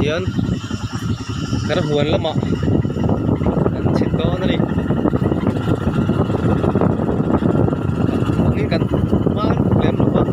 hian kan huan lamah kan chhit dawn a ni angin kan hma lem lo va.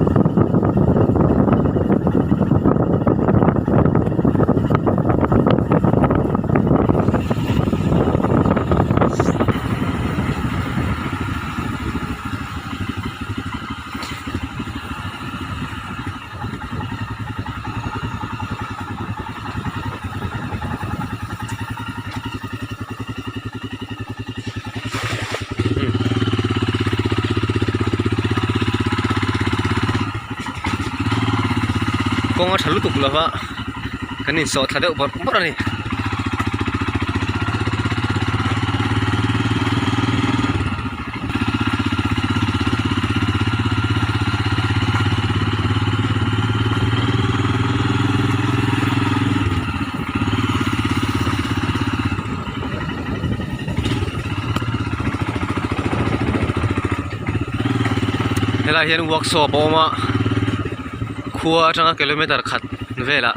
Kawng a tha lutuk lova kan insawh thla deuh bawrh bawrh a ni. Helaiah hian workshop a awm a khua atanga kilometer khat velah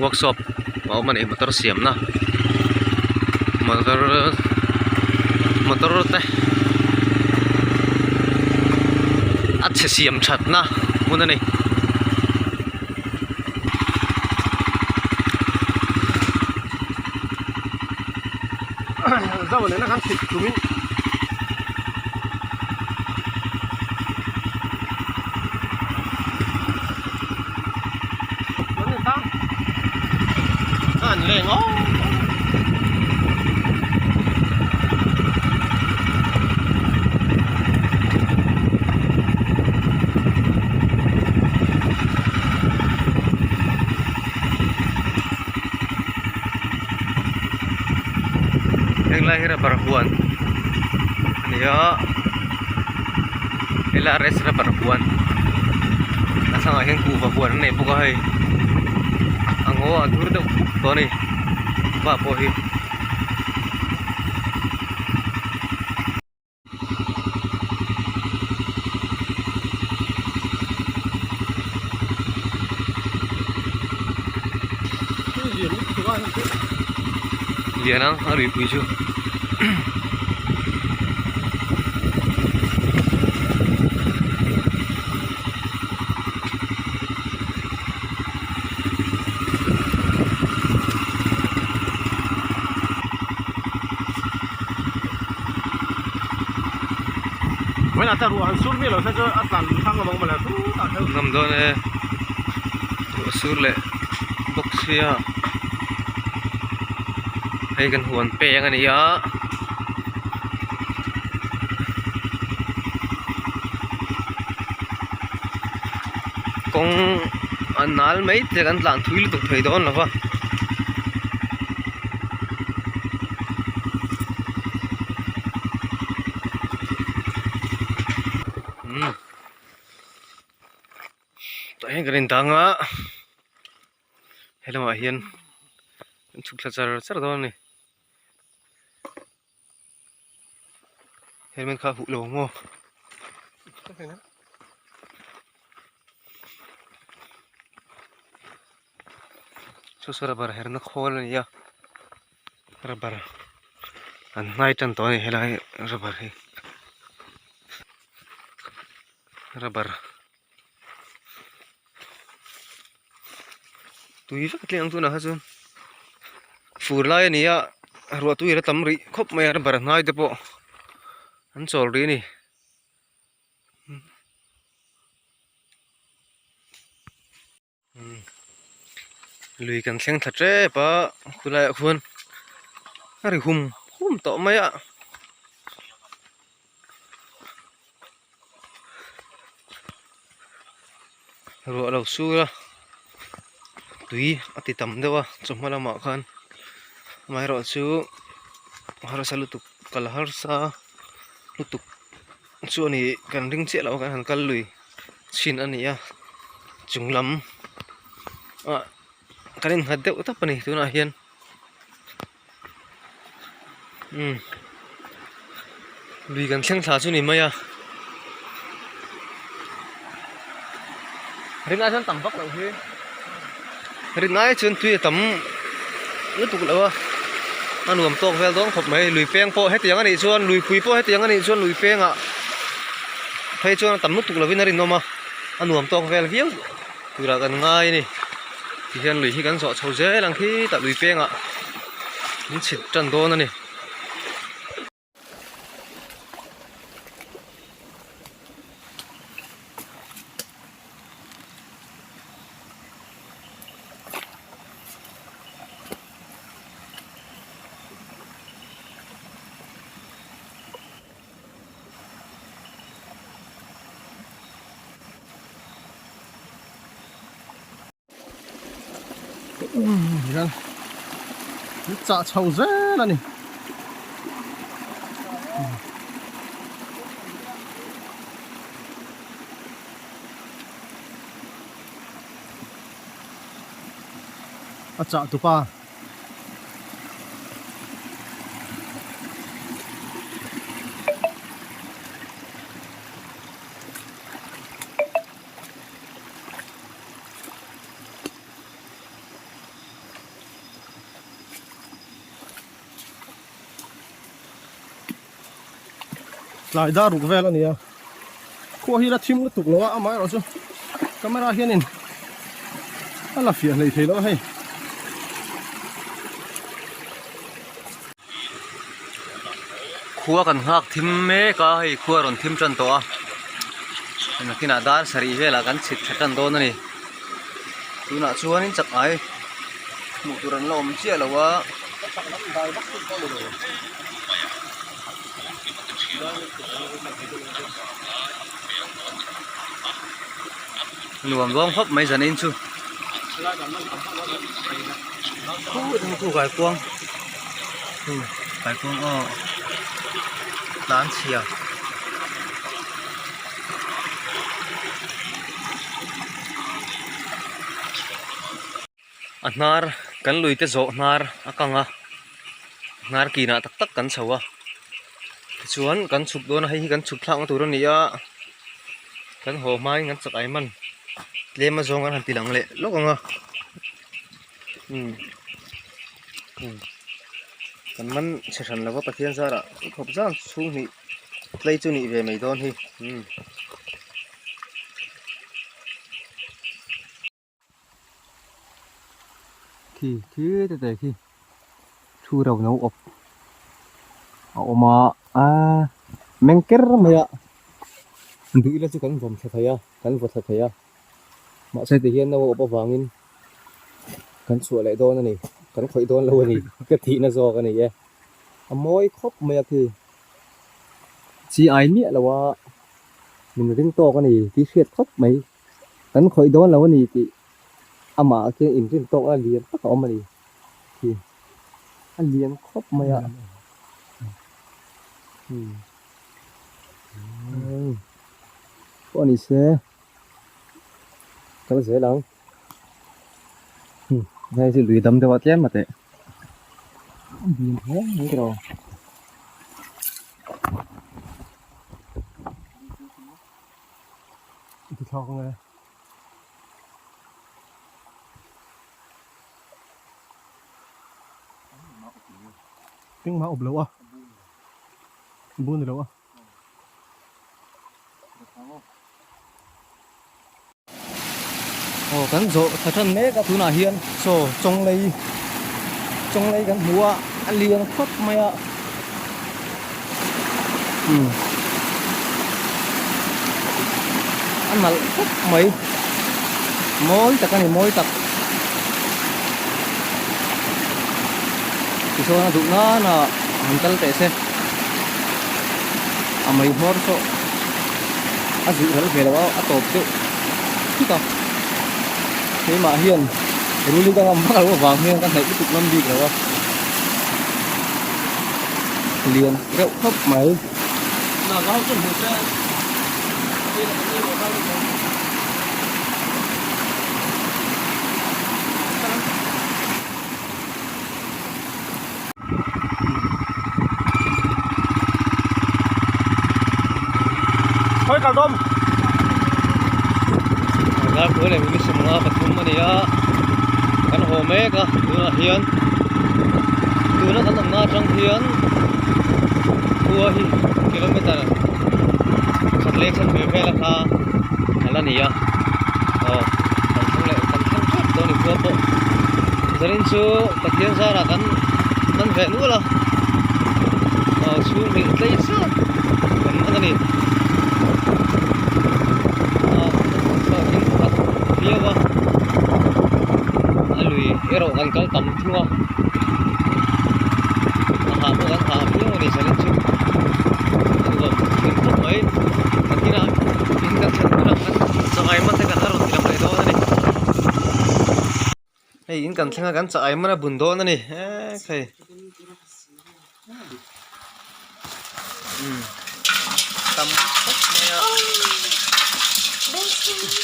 workshop a awm a ni motor siamna motor motor te a chhe siam thatna hmun a ni. Henglai hi rubber huan a ni a helai res rubber huan a chhangah hian kuhva huan an nei bawk a hei a ngaw a dur deuh khup tawh a ni va pawh hi. Lian ang a ruipui chu. Ngam dawn e ruah sur leh bawk sia hei kan huan peng a ni a. Kawng a nal mai te kan tlan thui lutuk thei dawn lo va. Umm tah hian kan indang a he lamah hian an chhuk thla char char dawn a ni. Helmet kha huh lo maw chu chu rubber herna khawl a ni a rubber an hnai tan tawh a ni helai rubber hi rubber tui vek thleng ang tunah kha chuan fur lai a ni a ruah tui a la tam rih khawp mai a rubber hnai te pawh an chawl rih a ni. Lui kan thleng thla tep a khulaiah khuan a ri hum hum tawh mai a. Ruah lo sur a tui a ti tam deuh a chawhma lamah khan amaherawhchu harsa lutuk kal harsa lutuk chu a ni kan ring chiah loh a kan han kal lui chhin a ni a chung lam ah kan innghat deuh tawp a ni tunah hian umm lui kan thleng thla chu ni mai a ringa chuan tam vak loh hi. Rinai chuan tui a tam lutuk lo a, a nuam tawk vel dawn khawp mai. Lui peng pawh hetiang a nih chuan luipui pawh hetiang a nih chuan lui pengah phei chuan a tam lutuk lovin a rinawm a, a nuam tawk vel viau turah kan ngai a ni. Tihian lui hi kan zawh chho zel ang khi tah lui pengah min chhit tan dawn a ni. Hian chah chho zel a ni. A chah tupa. Tlai dar ruk vel a ni a khua hi la thim lutuk lo a amaherawh chu camera hianin a la fiah hlei thei lo a hei. Khua kan nghak thim mek a hei khua rawn thim tan tawh a nakinah dar sarih velah kan chhit tha tan dawn a ni tunah chuanin chak ai hmuh tur an la awm chiah lo a. Nuam vawng khawp mai zanin chu khu kaikuang khu kaikuang aw tlan chhia a hnar kan lui te zawh hnar a kang a hnar kinah tak tak kan chho a tichuan kan chhuk dawn a hei hi kan chhuk thlakna tur a ni a kan haw hmain kan chak ai man tlem azawng kan han ti lang leh lawk ang a umm umm kan man chhe hran lova Pathian zarah khawp zan chhung hnih tlei chu nih ve mai dawn hi umm. Khi khi te te khi thu ro no awp a awm a aaa meng ker mai a duh ila chu kan vawm thla thei a kan vaw thla thei a mahse tihian no a awp avangin kan chhuah leh dawn a ni kan khawih dawn lo a ni ka thihna zawk a ni e a mawi khawp mai a khi chi ai miah lo a min ring tawk a ni tih hriat khawp mai. Kan khawih dawn lo a ni tih amah ah khian inrin tawk a lian tak a awm a ni khi a lian khawp mai a pawh a ni se kal zel ang hei chu lui dam deuh a tlem a teh a lian hle mai tiraw. I ti thlak ang e. Engmah awp lo a. Bu ni lo a. Aw kan zawh tha than mek a tunah hian saw chawnglei chawnglei kan hmu a a lian khawp mai a umm a nalh khawp mai mawi tak a ni mawi tak tichuan a duh nan a han kal teh se a mei hmawr saw a zuih ral ve lo a a tawp deuh thut a keimah hian rul hi ka ngam vak lo avang hian ka hnaih lutuk ngam bik lo a lian reuh khawp mai. Khawi kal dawm. Dar pui leh minute 53 a ni a. Kan haw mek a tunah hian tuna kan awmna atang hian khua hi kilometer khat leh chanve vel a kha a la ni a aw kan thleng leh kan thleng tep dawn a ni khua pawh zanin chu Pathian zarah kan man ve nual a aw chhung hnih tlei zat kan man a ni aw hlawhtling pakhat viau a a lui erawh kan kal tam thung a a hah pawh kan hah viau a ni zanin chu a nuam thin khawp mai nakinah in kan thlen hunah kan changai man te kan la rawn ti lang leh dawn a ni. Hei in kan thleng a kan chah ai man a bun dawn a ni eee hei umm tam khawp mai a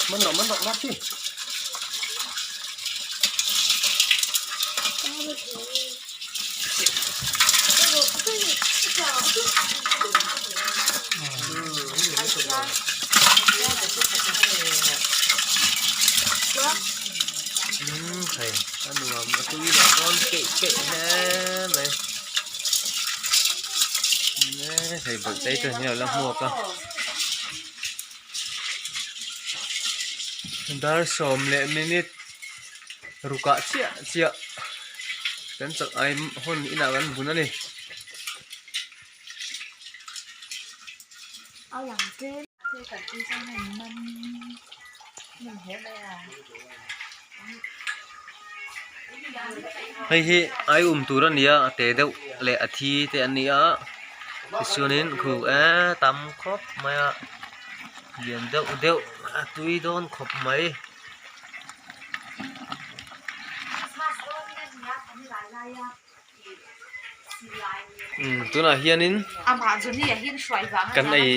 man rawh man rawh lak hi. Umm hei a nuam a tui leh dawn keih keih hle mai hei bawlh te chuan hi a lo la hmuak a dar sawm leh minute rukah chiah chiah kan chak ai hawn inah kan bun a ni. Hei hi ai um tur a ni a a te deuh leh a thi te an ni a tichuanin khu eee tam khawp mai a lian deuh deuh a tui dawn khawp mai. Umm tunah hianin kan ei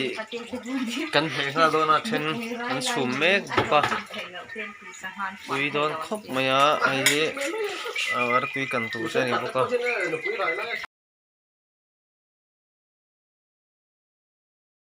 kan hmeh nghal dawn a then an chhum mek bawk a tui dawn khawp mai a hei hi artui kan tur te a ni bawk a.